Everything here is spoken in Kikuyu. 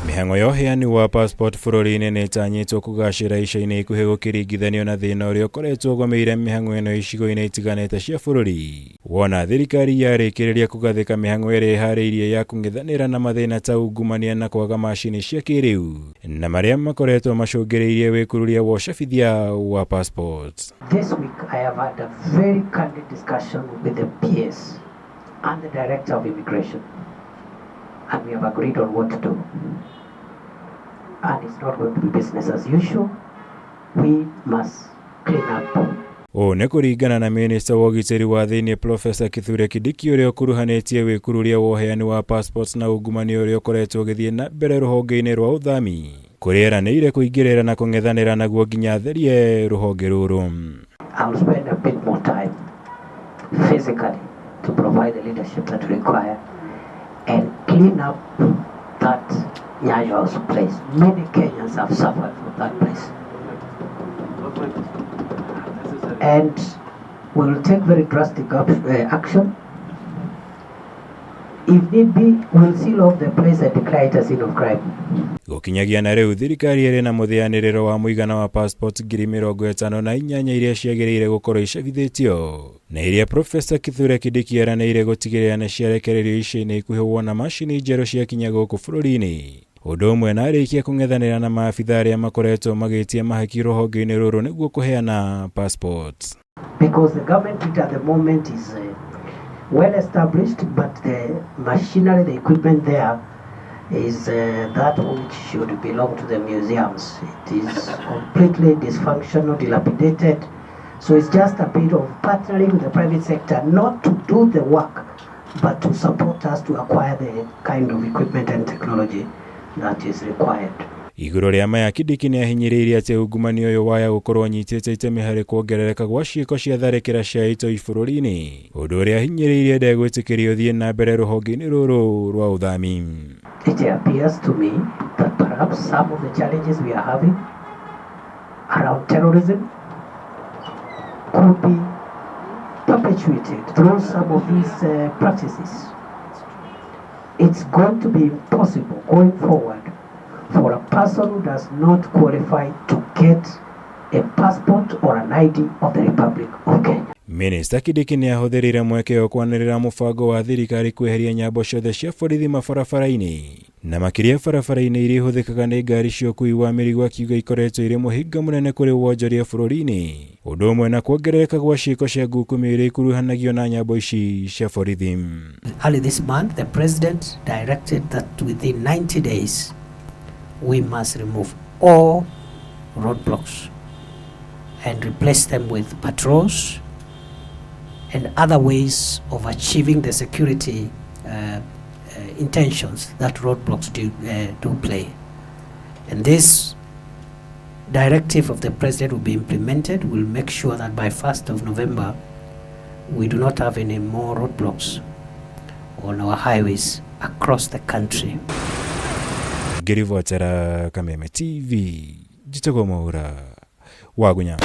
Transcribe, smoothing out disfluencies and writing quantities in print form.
Mĩhang'o ya ũheani wa passport bũrũri-inĩ nĩ ĩtanyĩtwo kũgacĩra ica-inĩ ikuhĩ gũkĩringithanio na thĩna ũrĩa ũkoretwo ũgũmĩire mĩhang'o ĩno icigo-inĩ itiganĩte cia bũrũri. Wona thirikari yarĩkĩrĩria kũgathĩka mĩhang'o ĩrĩa ĩharĩirie ya kũng'ethanĩra na mathĩna ta ungumania na kwaga macini cia kĩrĩu na marĩa makoretwo macũngĩrĩirie wĩkururia wa ũcabithia wa passport. This week I have had a very candid discussion with the PS and the Director of Immigration and we have agreed on what to do. And it's not going to be business as usual. We must clean up. Ũũ nĩ kũringana na minista wa ũgitĩri wa thĩinĩ Profesa Kithure Kindiki ũrĩa ũkuruhanĩtie wĩkururia wa ũheani wa passports na ungumania ũrĩa ũkoretwo ũgĩthiĩ na mbere rũhonge-inĩ rwa ũthami kũrĩa eranĩire kũingĩrĩra na kũng'ethanĩra naguo nginya atherie rũhonge rũrũ. I'll spend a bit more time physically to provide the leadership that we require and clean up that Nyayo House place. Many Kenyans have suffered from that place. And we will take very drastic action. If need be, we'll seal off the place and declare it a scene of crime. Gũkinyagia na rĩu thirikari ĩrĩ na mũthĩanĩrĩro wa mũigana wa passport 58,000 iria ciagĩrĩire gũkorwo icabithĩtio na iria Profesa Kithure Kindiki eranĩire gũtigĩrĩra nĩ ciarekererio ica-inĩ ikuhĩ wona macini njerũ ciakinya gũkũ bũrũri-inĩ. Ũndũ ũmwe na arĩkia kũng'ethanĩra na maabitha arĩa makoretwo magĩtia mahaki rũhonge-inĩ rũrũ nĩguo kũheana passports. Because the government at the moment is well established, but the machinery, the equipment there is that which should belong to the museums. It is completely dysfunctional, dilapidated. So it's just a bit of partnering with the private sector, not to do the work, but to support us to acquire the kind of equipment and technology that is required. Igũrũ rĩa maya Kindiki nĩ ahinyĩrĩirie atĩ ungumania ũyũ waya gũkorwo ũnyitĩte itemi harĩ kuongerereka gwa ciĩko cia tharĩkĩra cia itoi bũrũri-inĩ ũndũ ũrĩa ahinyĩrĩirie ndegwĩtĩkĩrio ũthiĩ na mbere rũhonge-inĩ rũrũ rwa ũthami. It appears to me that perhaps some of the challenges we are having around terrorism could be perpetuated through some of these practices. It's going to be impossible going forward for a person who does not qualify to get a passport or an ID of the Republic of Kenya. Minista Kindiki nĩ ahũthĩrire mweke ũyũ kwanĩrĩra mũbango wa thirikari kweheria nyambo ciothe cia borithi mabarabara-inĩ na makĩria barabara-inĩ iria ihũthĩkaga nĩ ngari cia ũkuui wa mĩrigo, akiuga ikoretwo irĩ mũhĩnga mũnene kũrĩ wonjoria bũrũri-inĩ ũndũ ũmwe na kuongerereka gwa ciĩko cia ngukumio iria ikuruhanagio na nyambo ici cia borithi. Early this month, the president directed that within 90 days, we must remove all roadblocks and replace them with patrols and other ways of achieving the security intentions that roadblocks do play. And this directive of the president will be implemented. We'll make sure that by 1st of November, we do not have any more roadblocks on our highways across the country. Ngĩribotera Kameme TV, njĩtagwo Mwaura Wagunya.